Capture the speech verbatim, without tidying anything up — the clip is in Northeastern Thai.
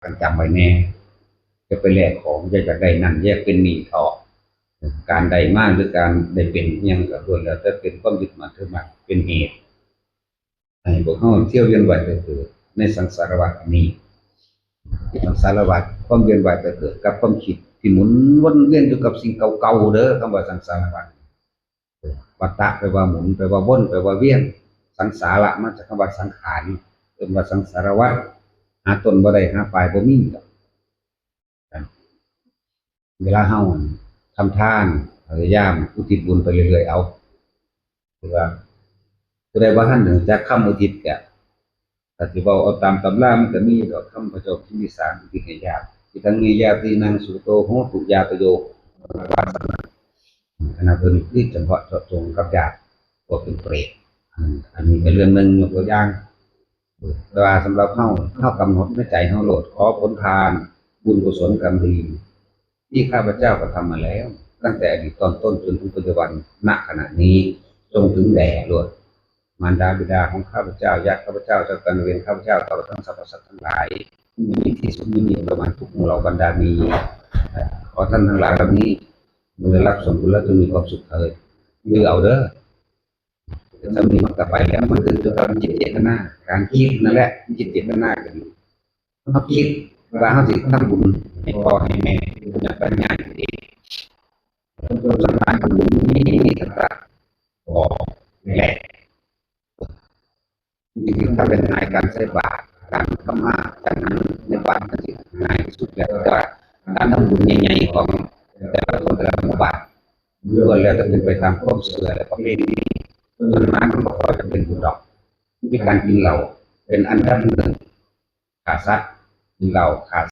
กันจำไว้แน่ จะไปแลกของ อย่าอยากได้นั่น อย่าเป็นหนี้เขา การได้มาหรือการได้เป็นอิหยังก็ล้วนแล้วแต่เป็นความยึดมั่นถือมั่นเป็นเหตุ ให้พวกเราเที่ยวเวียนว่ายตายเกิดในสังสารวัฏนี้ สังสารวัฏ ความเวียนว่ายตายเกิดกับความคิดที่หมุนวนเวียนอยู่กับสิ่งเก่าๆเด้อ คำว่าสังสารวัฏ วัฏฏะแปลว่าหมุน แปลว่าวน แปลว่าเวียน สังสารมาจากคำว่าสังขาร เอิ้นว่าสังสารวัฏ หาต้นบ่ได้ หาปลายบ่มีดอก เวลาเฮาทำทาน พยายามอุทิศบุญไปเรื่อยๆ เอา คือว่า ผู้ใดบ่ทันรู้จักคำอุทิศก็ ถ้าสิเว้าเอาตามตำรามันก็มีดอก คำพระเจ้าพิมพิสารอุทิศให้ญาติ อิทังเมญาตีนังสุขโตโหตุญาตโย อันนั้นเพิ่นคือเฉพาะเจาะจงกับญาติ พวกเป็นเปรต อันนี้เป็นเรื่องหนึ่ง ยกตัวอย่าง แต่ว่าสำหรับเฮา เฮากำหนดในใจเฮาโลด ขอผลทาน บุญกุศลกรรมดี ที่ข้าพเจ้ากระทำมาแล้ว ตั้งแต่อดีตตอนต้นจนถึงปัจจุบัน ณ ขณะนี้ จงถึงแด่โลด มารดาบิดาของข้าพเจ้า ญาติข้าพเจ้า เจ้ากรรมนายเวรข้าพเจ้า ตลอดทั้งสรรพสัตว์ทั้งหลาย มีที่สุดไม่มีประมาณทุกหมู่เหล่าบรรดานี้ ขอท่านทั้งหลายเหล่านี้ ได้รับส่วนบุญแล้วจงมีความสุขเถิด คือเอาเด้อ ถ้ามีมันก็ไปแล้ว มันขึ้นอยู่กับจิตเจตนา การคิดนั่นแหละ จิตเจตนาก็ดี เราคิดว่าเราสิทำบุญให้พ่อให้แม่ บุญปัญญาเอง ส่วนหลายทำบุญนี่มีแต่บอกแหละ จริงๆ ถ้าเป็นงานการใส่บาตร การทำมาจัดงานในวัด มันสิง่ายที่สุดแล้ว แต่ว่าการทำบุญใหญ่ๆ ของแต่ละคนแต่ละหมู่บ้าน ล้วนแล้วแต่เป็นไปตามความเชื่อและประเพณี ส่วนมากมันบ่ค่อยจะเป็นบุญดอก มีการกินเหล้าเป็นอันดับหนึ่ง ฆ่าสัตว์ กินเหล้า ฆ่า